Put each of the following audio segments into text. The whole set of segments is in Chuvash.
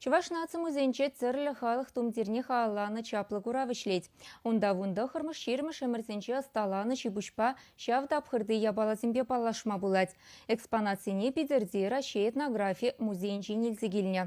Чӑваш наци музейӗнче тӗрлӗ халӑх тумтирне халалланӑ чаплӑ курав ӗҫлет. Унта вунтӑххӑрмӗш ҫирӗммӗш ӗмӗрсенче ӑсталанӑ ҫи-пуҫпа ҫав тапхӑрти япаласемпе паллашма пулать. Экспонатсене Питӗрти Раҫҫей этнографи музейӗнчен илсе килнӗ.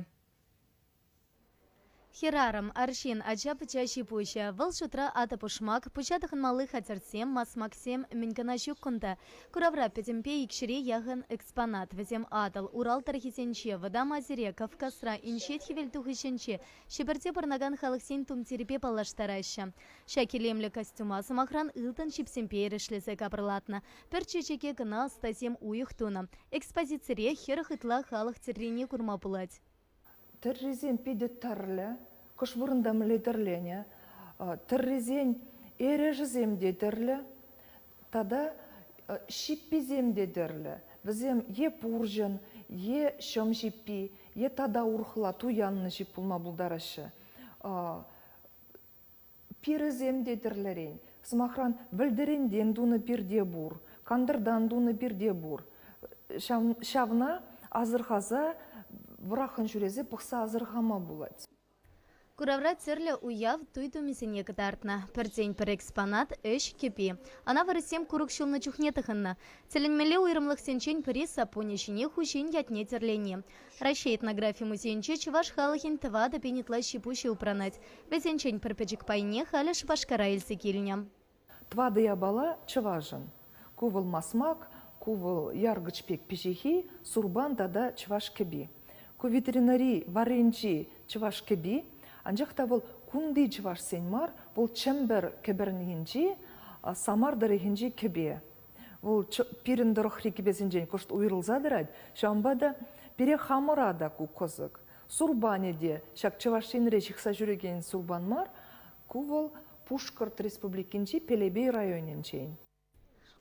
Хӗрарӑм, арҫын, ача-пӑча ҫи-пуҫӗ. Вӑл шутра атӑ-пушмак, пуҫа тӑхӑнмалли хатӗрсем, масмаксем, мӗн кӑна ҫук кунта. Куравра пӗтӗмпе икҫӗре яхӑн экспонат. Вӗсем Атӑл, Урал тӑрӑхӗсенче, Вӑтам Азире, Кавказра, Инҫет Хӗвелтухӑҫӗнче, Ҫӗпӗрте пурӑнакан халӑхсен тумтирӗпе паллаштараҫҫӗ. Ҫак илемлӗ костюма, сӑмахран, ылтӑн ҫипсемпе эрешлесе капӑрлатнӑ. Пӗр чечеке кӑна ӑстасем уйӑх тунӑ. Экспозицире 40 ытла халӑх тӗррине курма пулать. Тӗррисем питӗ тӗрлӗ, кӑш вырӑнта мӗнле тӗрленӗ. Тӗррисен эрешӗсем те тӗрлӗ тата ҫипписем те тӗрлӗ. Вӗсем е пурҫӑн, е ҫӑм ҫиппи, е тата урӑхла туяннӑ ҫип пулма пултараҫҫӗ. Пирӗсем те тӗрлӗрен. Сӑмахран, вӗлтӗрентен тунӑ пирте пур, кантӑртан тунӑ пирте пур. Ҫавна асӑрхаса, вӑраххӑн ҫӳресе пӑхса асӑрхама пулать. Куравра тӗрлӗ уяв туй тумӗсене кӑтартнӑ. Пӗртен-пӗр экспонат – ӗҫ кӗпи. Ӑна вырӑссем курӑк ҫулнӑ чухне тӑхӑннӑ. Тӗлӗнмелле уйрӑмлӑхсенчен пӗри саппунӗ ҫине хуҫин ятне тӗрлени. Раҫҫей этнографи музейӗнче чӑваш халӑхӗн 4000 ытла ҫи-пуҫӗ упранать. Вӗсенчен пӗр пӗчӗк пайне халӗ Шупашкара илсе килнӗ. Тӑватӑ япала чӑвашӑн. Ку вӑл масмак, ку вӑл яркӑч пек пиҫиххи, сурпан тата чӑваш кӗпи. Ку ветеринари варринчи чӑваш кӗпи, анчах та вӑл кунти чӑвашсен мар, вӑл Чӗмпӗр кӗпӗрнинчи Самар тӑрӑхӗнчи кӗпе. Вӑл пирӗн тӑрӑхри кӗпесенчен кӑшт уйрӑлса тӑрать, ҫавӑнпа та пире хамӑра та ку кӑсӑк. Сурпанӗ те ҫак Чӑваш Енре ҫыхса ҫӳрекен сурпан мар, ку вӑл Пушкӑрт Республикинчи Пелепей районӗнчен.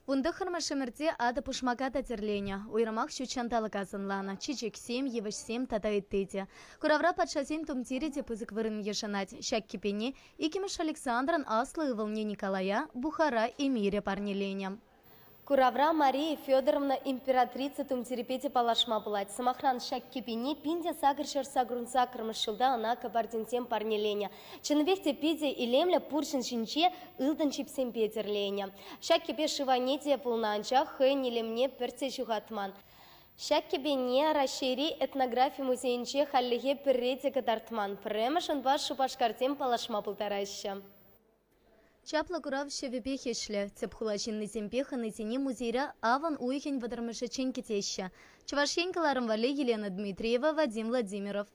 Вунтӑххӑрмӗш ӗмӗрте атӑ-пушмака та тӗрленӗ. Уйрӑмах ҫут ҫанталӑка сӑнланӑ чечексем, йывӑҫсем тата ытти те. Куравра патшасен тумтирӗ те пысӑк вырӑн йышӑнать. Ҫак кӗпене Иккӗмӗш Александрӑн аслӑ ывӑлне Николая Бухара эмирӗ парнеленӗ. Куравра Мария Федоровна императрица тумтирӗпе те паллашма пулать. Сӑмахран, ҫак кӗпене 1888 ҫулта ӑна кабардинсем парнеленӗ. Чӑннипех те питӗ илемлӗ пурҫӑн ҫинче ылтӑн ҫипсемпе тӗрленӗ. Ҫак кӗпе шывайне те пулнӑ, анчах хӑйӗн илемне пӗртте ҫухатман. Ҫак кӗпене Раҫҫейри этнографи музейӗнче хальлӗхе пӗрре те кӑтартман. Пӗрремӗш унпа Шупашкарсем паллашма пултараҫҫӗ. Чаплӑ курав ҫӑвӗпех ӗҫлӗ. Тӗп хула ҫыннисемпе хӑнисене музейра авӑн уйӑхӗн вӑтӑрмӗшӗччен кӗтеҫҫӗ. Чӑваш Ен кӑларӑм валли Елена Дмитриева, Вадим Владимиров.